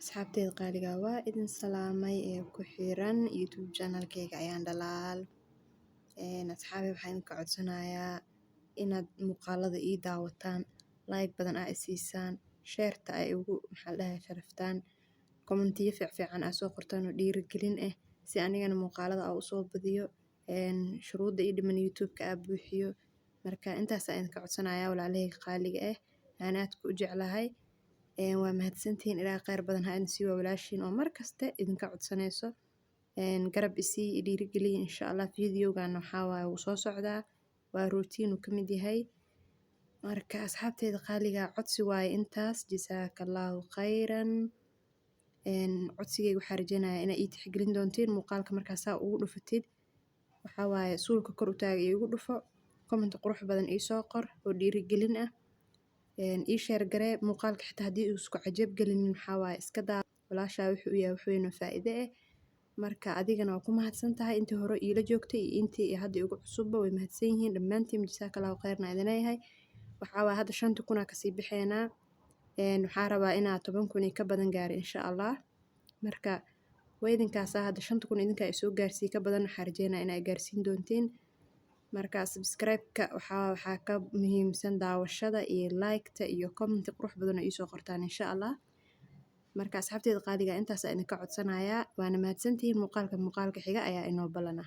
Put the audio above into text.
Asxaabteyda qaaliga, waa idin salaamay ee ku xiran YouTube channelkayga Ayaan Dhalaal. Asxaabi, waxaan idinka codsanayaa inaad muuqaalada ii daawataan, like badan aa isiisaan, shareta ay ugu, maxaa la dhahay, sharaftaan, commentiyo fiican aa soo qortaan oo dhiirigelin ah, si anigana muuqaalada aa usoo badiyo, shuruudda ii dhiman YouTube-ka aa buuxiyo. Marka intaas aan idinka codsanayaa, walaalahayga qaaliga ah aan aadka u jeclahay. Waa mahadsantihiin, Ilaahay khayr badan ha idin siiyo. Walaashiin oo mar kasta idinka codsanayso garab isii, i dhiirigeliya. Insha Allah videogan waxaa waaye wuu soo socdaa, waa routine uu ka mid yahay. Marka asxaabteyda qaaliga, codsi waaye intaas. Jazaakallaahu khayran. Codsigayga waxaa rajeynayaa inaa ii tixgelin doontiin. Muuqaalka markaa saa ugu dhufatid, waxaa waaye suulka kor u taaga, iigu dhufo comment qurux badan, ii soo qor oo dhiirigelin ah, ii share garee muuqaalka. Xitaa haddii uu isku cajab gelinin, waxaa waaye iska daa. Walaashaa wuxuu u yahay wax weyn oo faa'iido ah. Marka adigana waa ku mahadsan tahay. Intii hore iila joogtay iyo intii hadda igu cusubba way mahadsan yihiin dhammaantiin. Jazaakallaahu khayrna idin leeyahay. Waxaa waaye hadda 5000 aa kasii bixeenaa. Waxaa rabaa inaa 10,000 iyo ka badan gaaro, insha Allah. Marka waa idinkaasa hadda 5000 idinkaa isoo gaarsiiye, ka badan waxaa rajeynaya inaa gaarsiin doontiin. Marka subscribe-ka waxaa ka muhiimsan daawashada iyo like-ta iyo comment qurux badan oo iisoo qortaan, insha Allah. Marka asxaabteyda qaaliga, intaas idinka codsanayaa, waana mahadsantihiin. Muuqaalka xiga ayaa inoo balana.